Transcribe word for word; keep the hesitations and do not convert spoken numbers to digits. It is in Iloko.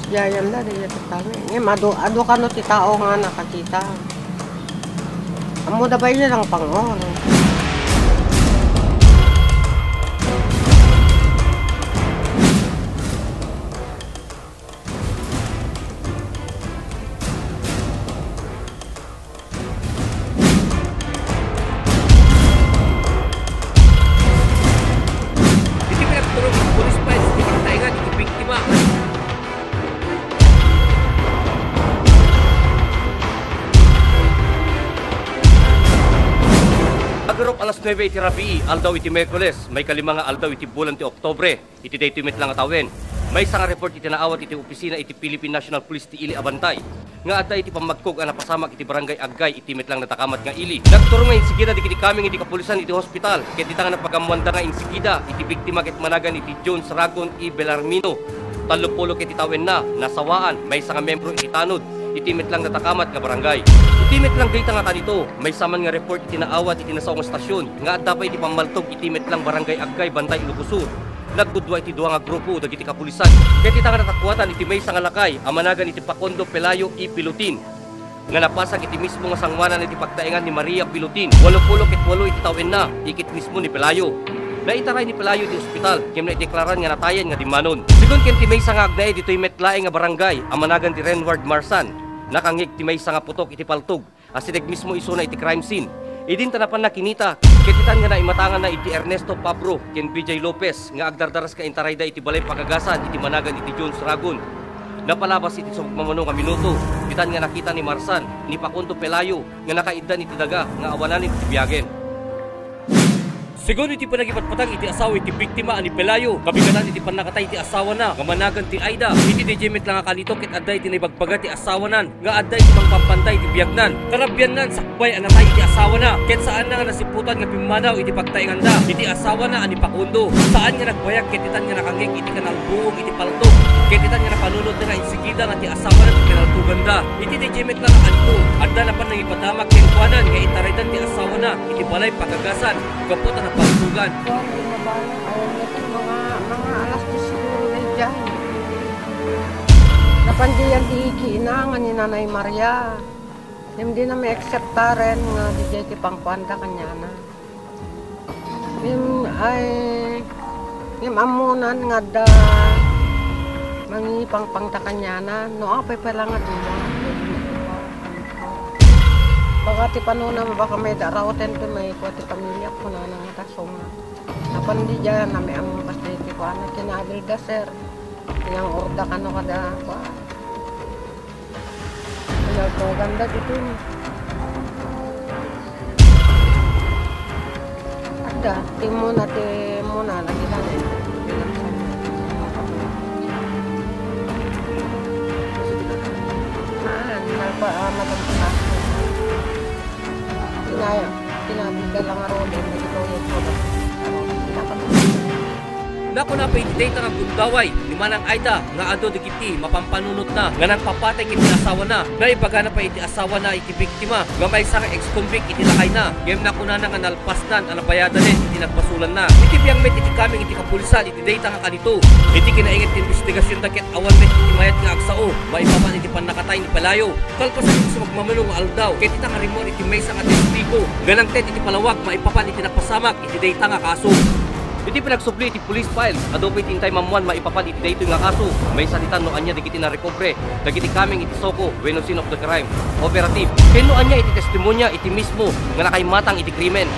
Yayam na, di na kami. Ngem, adu, adu kano ti tao nga nakakita. Ammo da ba iya nang pangor? Iti pinagturong iti police files ti pagtaengan iti biktima. Agarup alas nuebe iti rabii, aldaw iti Miyerkules, maikalimato nga aldaw iti bulan ti Oktubre. Iti daytoy met la nga tawen, maysa nga report iti naawat iti opisina iti Philippine National Police ti ili a bantay nga adda iti pammagkog a napasamak iti Barangay Aggay iti met la nga nadakamat nga ili. Nagturong nga insigida dagiti kameng iti kapulisan iti hospital, ket dita nga napagammoanda nga insigida iti biktima ket managan iti John Saragon E. Belarmino, tallopulo ket iti tawenna, nasawaan, maysa nga miyembro iti tanod iti met la nga nadakamat nga barangay. Iti met la dayta nga kanito, maysa man nga report iti naawat iti nasao nga estasion nga adda pay iti pammaltog iti met la nga Barangay Aggay, Bantay, Ilocos Sur. Naggudua iti dua nga grupo dagiti kapulisan ket dita nga natakuatan iti maysa nga lakay a managan iti Pacondo Pelayo E. Pilotin nga napasak iti mismo nga sangoanan iti pagtaengan ni Maria Pilotin, walupulo ket walo iti tawenna, ikit mismo ni Pelayo. Naitaray ni Pelayo iti ospital ngem naideklaran nga natayen nga dimmanon. Segun ken ti maysa nga agnaed ditoy met laeng nga barangay a managan ti Renward Marsan, nakangngeg ti maysa nga putok iti paltog. Asideg mismo isuna iti crime scene. Idinta napanna kinita, ket ditan nga naimatanganna iti Ernesto Pabro ken B J Lopez nga agdardaras nga intarayda iti balay pagagasan iti managan iti John Saragon. Napalabas iti sumagmamano nga minuto, ditan nga nakita ni Marsan, ni Pacondo Pelayo, nga nakaiddan iti daga nga awanan iti biagen. Segun iti panagipatpatang iti asawa iti biktima a ni Pelayo, kabigatan iti pannakatay iti asawana nga managan ti Aida. Iti daydiay met la nga kanito ket adda iti naibagbaga ti asawanan nga adda iti mangpampanda iti biagnan. Karabianna, sakbay a natay iti asawana ket saanna nga nasiputan nga pimmanaw iti pagtaenganda iti asawana a ni Pacondo. Saan nga nagbayag ket ditan nga nakangngeg iti kanalbuong iti paltog ket ditan nga napanunotna nga insigida nga ti asawana ti pinaltoganda. Iti daydiay met la nga kanito, adda napan nangipasamak kenkuana nga intaraydan ti asawana iti balay pagagasan gapu ta napaltogan. Kuan, di mabala. Ayan, ito, mga, mga alas dos siguro na dyan. Napandiyan ti iki ina nga ni Nanay Maria. Ngem dina maakseptaren nga daydiay ti pangkuanda kaniana. Ngem, ay, ngem ammonan nga adda mangipangpangta kaniana, no apay pay la nga dina. Baga ti panunam, baka may darauten ti may kua ti pamilya, kunana nga ta, suma. Apan di dyan, nami ammo kas di ti kuana, kinabil da, sir. Yang orda kano kada, kua. Pinaltogan da dito. Adda, ti muna, ti muna, lagi lang eh. Haan, nalpa, ah, madam. Inaya, pinabida lang nga roden, nagituyod ko ba? Pinapag- Nakuna pay iti dayta nga gundaway ni Manang Aida nga adu dagiti mapampanunotna nga nagpapatay iti asawana. Naibagana pay iti asawana iti biktima nga maysa nga ex-convict iti lakayna, ngem nakunana nga nalpasnan a nabayadanen iti nagbasolanna. Iti biang met iti kameng iti kapulisan iti dayta nga kanito. Iti kinainget ti imbestigasionda ket awan met iti mayat nga agsao maipapan iti pannakatay ni Pelayo. Kalpasan iti sumagmamano nga aldaw, ket ita nga rimmuar iti maysa nga testigo nga nangted iti palawag maipapan iti napasamak iti dayta nga kaso. Iti pinagsubli iti police files, adu pay ti intay mammuan maipapan iti daytoy nga kaso. Maysa ditan no ania dagiti narekobre dagiti kameng iti SOCO wenno scene of the crime operative, ken no ania iti testimonia iti mismo nga nakaimatang iti krimen.